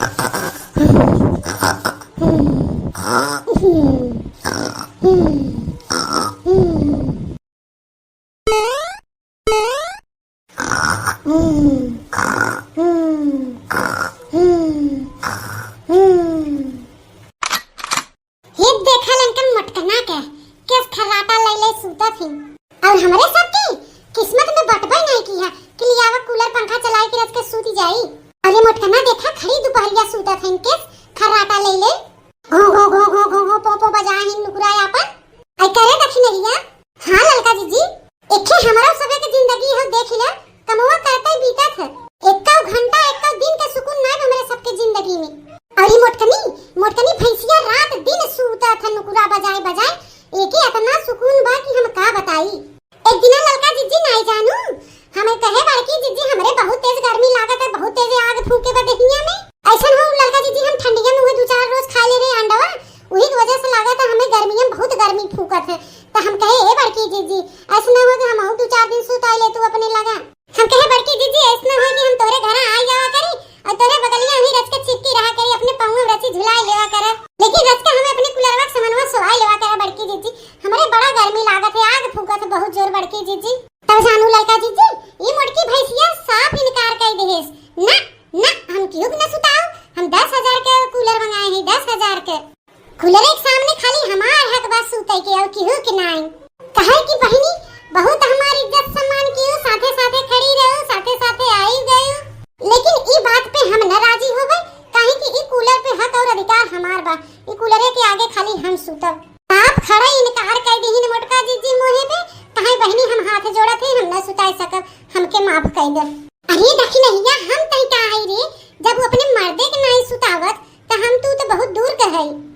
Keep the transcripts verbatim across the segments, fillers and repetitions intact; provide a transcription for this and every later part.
हे देखा लंकन मोटकना के, केस खर्राटा लइले सूतत ही। और हमरे सबके किस्मत में बटबे नहीं किया कि लियावा कूलर पंखा चलाए के रच के सूती जाई। अरे मोटकना देखा खड़ी दुपहरिया सूतत ही, केस खर्राटा लइले। घो घो घो घो घो घो पो पो बजाए ही नुकुराए आपन। आई करे दखिनहिया। हाँ ललका जीजी, एके हमरो सबे के जिंदगी हो देख ले, कमवा करते बीतत है। एक्का घंटा, एक्का दिन के सुकून नाय हमरे सबके जिंदगी में। अरे मोटकनी, मोटकनी भैंसिया रात दिन सूतत है नुकुरा बजाए बजाए, एके इतना सुकून बा कि हम का बताई। एक दिना ललका जीजी नाय जानू, हमें कहे बड़की जीजी हमरे बहुत तेज गर्मी लागत है, बहुत तेज आग फूके बा देहिया में। ऐसन हो ललका जीजी हम ठंडिया में हुए दो चार रोज खा ले रहे अंडवा, वही की वजह से लागत है हमें गर्मिया में बहुत गर्मी फूकत है। तो हम कहे ए बड़की जीजी, ऐसा ना हो कि हम दो चार दिन सुताई ले तू अपने लगा। हम कहे बड़की जीजी ऐसा ना हो कि हम तोरे घर आई जावा करी और तोरे बगलिया ही रच के चिपकी रहा करी, अपने पाँव में रची झुलाई लेवा करे। लेकिन रच के हमें अपने कुलरवा के समनवा सोवाई लेवा करे बड़की जीजी। हमरे बड़ा गर्मी लागत है, आग फूकत है बहुत जोर बड़की जीजी। तब जानू ललका जीजी, ई मोटकी भैंसिया साफ इनकार कर देहेस। ना, ना, हम केहू के न सुताओ, हम दस हजार के कूलर मंगाए हैं, दस हजार के। कूलर के सामने खाली हमार हक बा सूते के और केहू के नाई। कहे कि बहिनी बहुत हमार इज्जत सम्मान कियो, साथे साथे खड़ी रहो, साथे साथे आई गयो। लेकिन ई बात पे हम न राजी होबे, काहे कि ई कूलर पे हक और अधिकार हमार बा। ई कूलरे के आगे खाली हम सूतब। साफ खड़ा इनकार कर दीहिन मोटका जीजी मुँहे पे, कहे बहिनी हम हाथ जोड़त है, हम न सुताए सकब, हमके माफ कर दे। अरे दखिनहिया, हम तई का आई रे, जब वो अपने मर्दे के नाई सुतावत त हम तू तो बहुत दूर के है।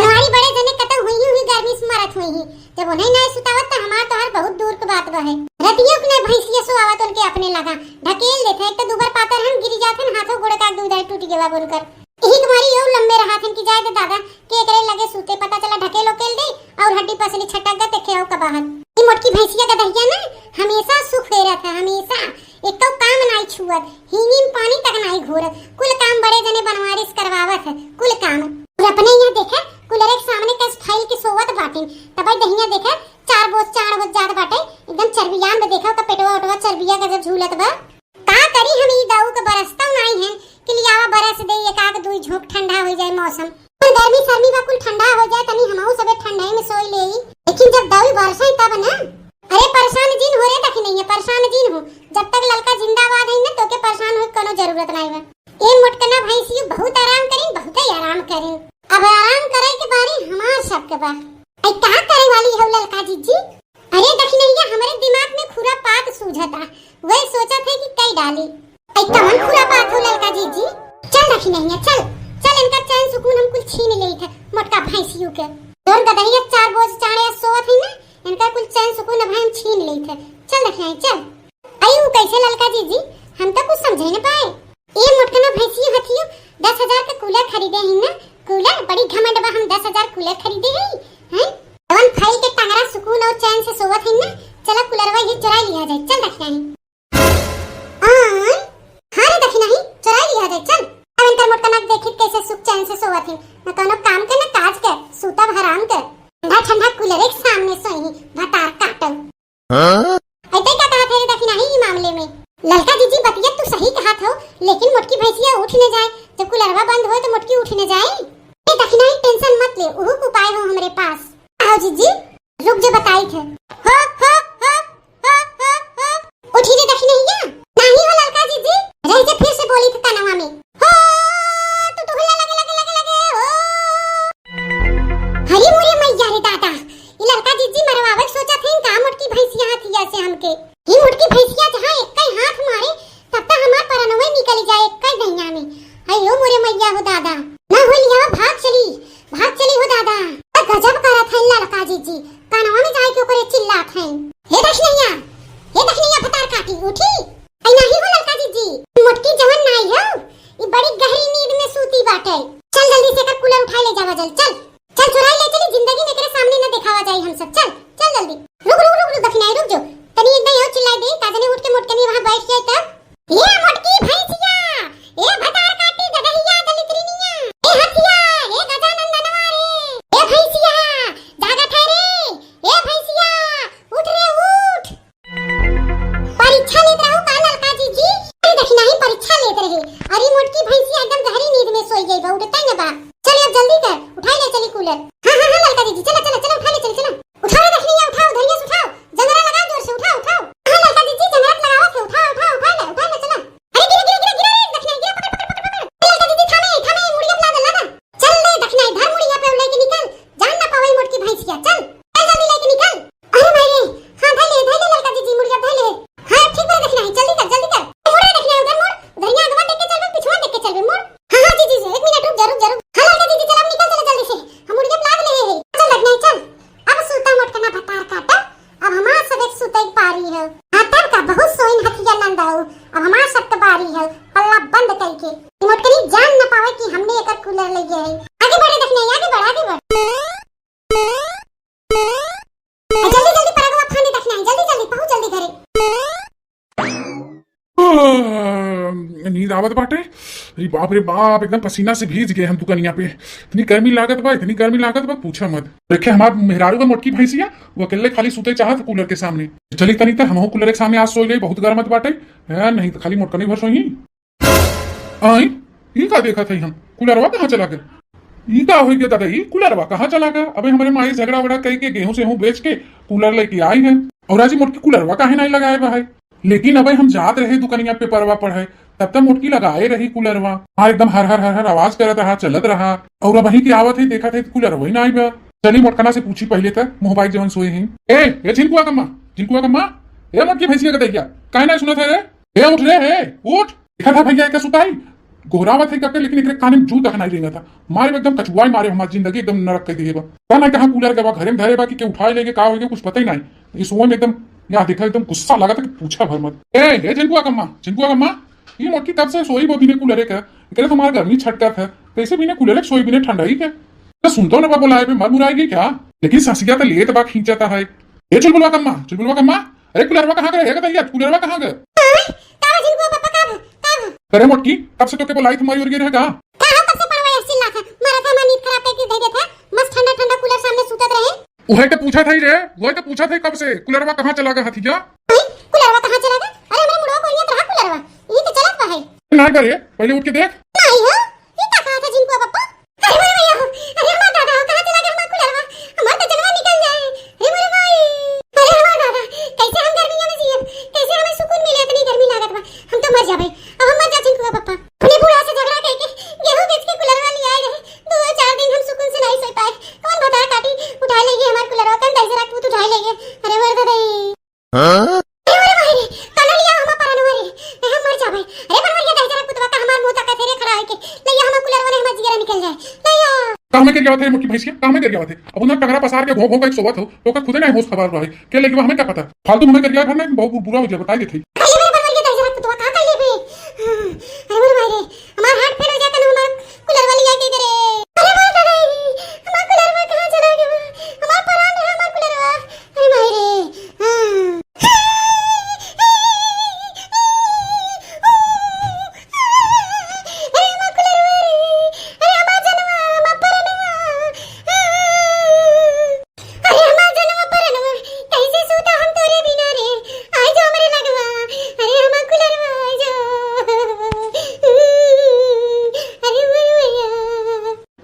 बनवारी बड़े जने कतौ हुई हुई गर्मी से मरत हुई ही, जब उन्हें नाई सुतावत त हमार तोहार बहुत दूर के बात बा है। रतियों के नाई भैंसिया सुआवत उनके अपने लगा ढकेल देते, एक तो दूबर पातर हम गिरी जाते हैं, हाथों गोड़े का दू दाई टूट गवा बोलकर। यही तुम्हारी यो लंबे रहा थे कि जाए दे दादा के एकरे लगे सूते, पता चला ढकेल उकेल दे और हड्डी पसली छटक गए ते खेव का बाहर। ई मोटकी भैंसिया का दहिया ना हमेशा सुख फेरत है, हमेशा। एको काम नाई छुअत, हींगी में पानी तक नाई घोरत। कुल काम बड़े जने बनवारिस करवावत है, कुल काम। और अपने यहाँ देखे, कूलर के सामने कस फैल के सोवत बाटिन, तब दहिया देखे, चार बोझ, चार बोझ जात बाटे, एकदम चर्बियान में देखे, ओकर पेटवा ओटवा चर्बिया का जब झूलत बा। का करी हम ई दाऊ के बरसता नाई है कि लियावा बरस दे, एक आध दुई झोंक ठंडा हो जाए मौसम। गर्मी सर्मी बा, कुल ठंडा हो जाए, तनी हमहू सबे ठंडाई में सोई लेई। लेकिन जब दौई बरसाई तब ना। अरे परेशान जिन हो रे दखिनहिया, परेशान जिन हो। जब तक ललका जिंदाबाद है ना, तोके परेशान होए कोनो जरूरत नाई बा। ए मोटकना भैंसियो बहुत आराम करिन, बहुत ही आराम करिन। अब आराम करे के बारी हमार सबके बा। आई का करे वाली हो ललका जीजी? अरे दखिनहिया, हमरे दिमाग में खुरापात सूझता, वही सोचत है कि कई डाली। आई कवन खुरापात हो ललका जीजी? चल दखिनहिया, चल, चल, इनका चैन सुकून हम कुल छीन लेई थे, मोटका भैंसियों के। जोन गदहिया चार बोझ चाड़े सोवत है ना, इनका कुल चैन सुकून अब हम छीन लेई थे। चल दखिनहिया, चल। आई ऊ कैसे ललका जीजी? हम तो कुछ समझे न पाए। ए मोटकना भैंसियो हथियो, दस हजार के कूलर खरीदे ही ना, कूलर, बड़ी घमंड बा, हम दस हजार कूलर खरीदे ही, हैं? जवन फैल के टंगरा सुकून और चैन से सोवत ही ना, चला कूलरवा ये चुरा लिया जाए, चल दखिनही। आय, हाँ रे दखिनही, चुरा लिया जाए, चल। अब इनकर मोटकना देखित कैसे सुख चैन से सोवत ही, न कोनो काम के, न काज के, सूतब हराम के। ठंडा ठंडा कूलर के सामने सोई ही, भतार काटल। हाँ? ऐते का कहत है रे दखिनही ई मामले में? ललका जीजी बतिया तू सही कहत हो, लेकिन मोटकी भैंसिया उठ न जाए, जब कुलरवा बंद होए तो मोटकी उठ न जाए। ए दखिनही tension मत ले, उहू के उपाय हो हमरे पास। आओ जीजी, रुक जो बताई थे। हो, हो, हो, हो, हो, हो। उठी रे दखिनहिया। नाही हो ललका जीजी, रह जे फिर से बोली थे कनवा में। हो, तू तो हुल्ला लगे, लगे, लगे, लगे, हो। हरी मोरे मैया रे दादा, ई ललका जीजी मरवावे के सोचत हैं का मोटकी भैंसिया हथिया से हमके? ई मोटकी भैंसिया जहाँ एक्कै हाथ मारे, तब तक हमार परनवे निकल जाए एक्कै दहिया में। हयो मोरे मैया हो दादा, ना होई लियावा, भाग चली, भाग चली हो दादा। त गजब करत है ललका जीजी, कानवा में जाए के ओकरे चिल्लात है, "हे दखिनहिया, हे दखिनहिया भतार काटी, उठी।" "ऐ नाही हो ललका जीजी, मोटकी जवन नाई हो, ई बड़ी गहरी नींद में सूती बाटे। चल जल्दी से एकर कूलर उठाए ले जावा जल, चल।" चल चुराई ले चली, जिंदगी में एकरे सामने न देखावा जाई हम सब। चल, चल जल्दी। रुक, रुक, रुक, रुक, दखिनाई रुक जो। तनी एक दाई और चिल्लाई दे, का जने उठ के मोटकनी वहाँ बैठ जाए तब। ए मोटकी भैंसिया, ए भतार काटी ददहिया भैंसिया एकदम गहरी नींद में सोई गई बा, उठतै न बा। चल अब जल्दी कर, उठाई ले चली कूलर। हाँ, हाँ, हाँ, ललका जीजी, चला, चला, चला, उठाई ले चली, चला। उठाओ रे दखिनैया, उठाओ, धनिया से उठाओ, जंगरा लगाओ जोर से, उठाओ, उठाओ। हाँ, ललका जीजी, जंगरा लगावत है, उठाओ, उठाओ, उठाई ले, उठाई ले, चला। अरे गिरा, गिरा, गिरा, गिरा रे, दखिनैया, गिरा, पकड़, पकड़, पकड़, पकड़। ए ललका जीजी, थामे, थामे, मुड़िया पे लाद, लाद। चल रे दखिनैया, धर मुड़िया पे, लेके निकल, जान ना पावे मोटकी भैंसिया, चल। चल जल्दी लेके निकल। अरे भाई रे, हाँ, धइले, धइले ललका जीजी, मुड़िया धइले। हाँ, ठीक बा, दखिनैया, जल्दी कर, जल्दी कर। मुड़ रे दखिनैया, उधर मुड़, उधर हियाँ आगवा देख के चलबे, पिछुआ देख के चलबे, मुड़। हाँ, हाँ, जीजी, एक मिनट रुक जा, रुक जा, रुक। हाँ, ललका जीजी, चल, अब निकल, चल, जल्दी से। हम मुड़िया पे लाद ले है। चल, दखिनैया, चल। अब सुता मोटकना भतार काटा, अब हमार सब एक सुतै के पारी है। हाँ, तब का, बहुत सोइन हथिया नंद आऊ, अब हमार सब तो बारी है, पल्ला बंद करके। मोटकनी जान न पावे कि हमने एकर कूलर ले गए है। आगे बढ़े दखिनैया, आगे बढ़, आगे बढ़। आ, जल्दी, जल्दी परगवा फांदी दखिनैया, जल्दी, जल्दी, बहुत जल्दी घरे। आह, नींद आवत बाटे। अरे बाप रे बाप, एकदम पसीना से भीज गए हम दुकनिया पे। इतनी गर्मी लागत बा, इतनी गर्मी लागत बा, पूछा मत। देखे हमार मेहरारू बा मोटकी भैंसिया, वो अकेले खाली सूते चाहत कूलर के सामने। चली तनी त हमहू कूलर के सामने आज सोई ले, बहुत गर्मत बाटे। हैं, नहीं तो खाली मोटकनी भर सोई। आई, ई का देखत हई हम? कूलरवा कहाँ चला गए? ई का होई गए दादा, ई कूलरवा कहाँ चला गए? अबे हमरे माई झगड़ा वगड़ा कई के गेहूं सेहूं बेच के कूलर लेके आई है। और आज ई मोटकी कूलरवा काहे नहीं लगाए बा है? लेकिन अबे हम जात रहे दुकनिया पे परवा पढ़े, तब तक मोटकी लगाए रही कूलरवा। हाँ, एकदम हर हर हर हर आवाज करत रहा, चलत रहा। और अब वहीं की आवत है, देखत है, कूलरवा ही ना आई बा। चली मोटकना से पूछी पहले तक, मोहबाई जवन सोए हैं। ए, ए झिनकुआ कम्मा, झिनकुआ कम्मा, ए मोटकी भैंसिया के दैया, काहे ना सुनत है रे? ए उठ रे, ए उठ। देखा था भैया एका सुताई, गोहरावत है कब के, लेकिन एकरे काने में जू तक नहीं रेंगा था। मारे एकदम कचुआई मारे, हमार जिंदगी एकदम नरक कर दिए बा। पता नहीं कहाँ कूलर गवा, घरे में धरे बा कि के उठाए लेके का होइगे, कुछ पता ही नहीं। ये सोए में एकदम, या देखा एकदम गुस्सा लगा था कि पूछा भर मत। ए, ए झिनकुआ कम्मा, झिनकुआ कम्मा, ये मोटकी कब से सोई बो बिने कूलरे का? एकरे तो हमार गर्मी छटकत है, कैसे बिने कूलरे के सोई बिने ठंडाई के? तो सुनतो ना बा बोलाए पे मर मुराएगी क्या? लेकिन ससिया तो लेत बा खींचता है। ए चुलबुलवा कम्मा, चुलबुलवा कम्मा, अरे कुलरवा कहाँ गए? हे गदैया, कुलरवा कहाँ गए? हाँ? का बा झिनकुआ पापा, का बा? का बा? अरे मोटकी, कब से तोके बोलाई थी, मरी उर गई रहे का? का हो, कब से पड़वा ऐसी लाख है? मारा था, हमार नींद खराब करके दे देता है। मस्त ठंडा ठंडा कूलर सामने सूतत रहे। उहे तो पूछा था ही रे, उहे तो पूछा था ही कब से, कुलरवा कहाँ चला गया हथिया? हैं? कुलरवा कहाँ चला गया? अरे हमारे मुड़वा कोरिया तरह कुलरवा, यही तो चलत बा है। ना करे, पहले उठ के देख। नहीं हो, ये का कहा था झिनकुआ पापा? अरे मोरे भैया हो, अरे हमार दादा हो, कहाँ चला गया हमार कुलरवा? हमार तो जनवा निकल जाए। अरे मोरे भाई, अरे हमार दादा, कैसे हम गर्मिया में जियब? कैसे हमें सुकून मिले? इतनी गर्मी लागत बा, हम तो मर जाबे। अब हम मर जा झिनकुआ पापा। अपने बूढ़ा से झगड़ा करके गेहूं बेच के कुलरवा ले आए रहे, दो चार दिन हम सुकून से नहीं सो पाए। कौन भतार काटी उठा ले गए हमार कुलरवा? कौन दहिजरा पूत उठा ले गए? अरे मोरे दादा। हाँ? अरे, अरे, अरे, काना लिया हमार परनवा रे, नहीं हम मर जाबे। अरे, बनवरिया दहिजरा पुतवा का हमार मुंह तका फेरे खड़ा है के, लइया हमार कुलरवा ने हमार जियरा निकल जाए। लइया। का हमें कर गया थे मोटकी भैंसिया? का हमें कर गया थे? अब उन्हें टंगरा पसार के भों भों के सोवत हो, तो का खुदे नहीं होश खबर रहे। के लेके हमें क्या पता? फालतू में हमें कर गया घर में बहुत बुरा हो जाए, बताई देते। अरे, मेरे बनवरिया दहिजरा पुतवा का कर लेबे? अरे, मेरे भाई रे, हमार हार्ट फेल हो जाता ना, हमार कुलरवा लिया के करे। अरे, मेरे दादा, हमार कुलरवा कहाँ चला गया? हमार परान रहा, हमार कुलरवा। अरे माई रे, हाँ। अरे हमार कुलरवा रे, अरे हमार जनवा, हमार परनवा। अरे हमार जनवा परनवा, कैसे सूता हम तोरे बिना रे? आइ जो हमरे लगवा, अरे हमार कुलरवा, आइ जो। अरे मोर भैया।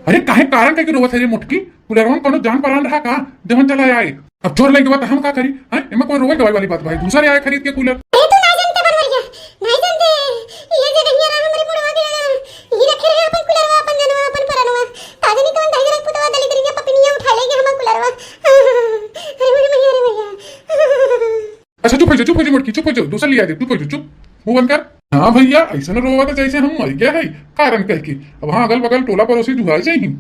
अरे काहे कारण कह के रोवत है रे मोटकी? कुलरवा में कोनो जान परान रहा का? देवन चला आए। अब चोर लइके बा त हम का करी? हैं? एमे कोई रोवे गवाई वाली बात भाई, दूसरे आए खरीद के कूलर। ए तो ना जानते बनवरिया, नहीं जानते। ये जे रहिया रहा हमरे मुड़वा के, ये रखे रहे अपन कुलरवा, अपन जनवा, अपन परनवा। का जानी कौन दहिजरा पुतवा दलिदरिया पपिनिया उठा लेगे हमार कुलरवा। अरे मोरे मैया रे मैया। अच्छा चुप हो जा, चुप हो जा मोटकी, चुप हो जा, दूसर लिया दे, चुप हो जा, चुप। मुंह बंद कर। हाँ भैया, ऐसा न रोवा तो जैसे हम मर गया है, कारण कह के। अब हाँ, अगल बगल टोला पड़ोसी जुहाई जाई।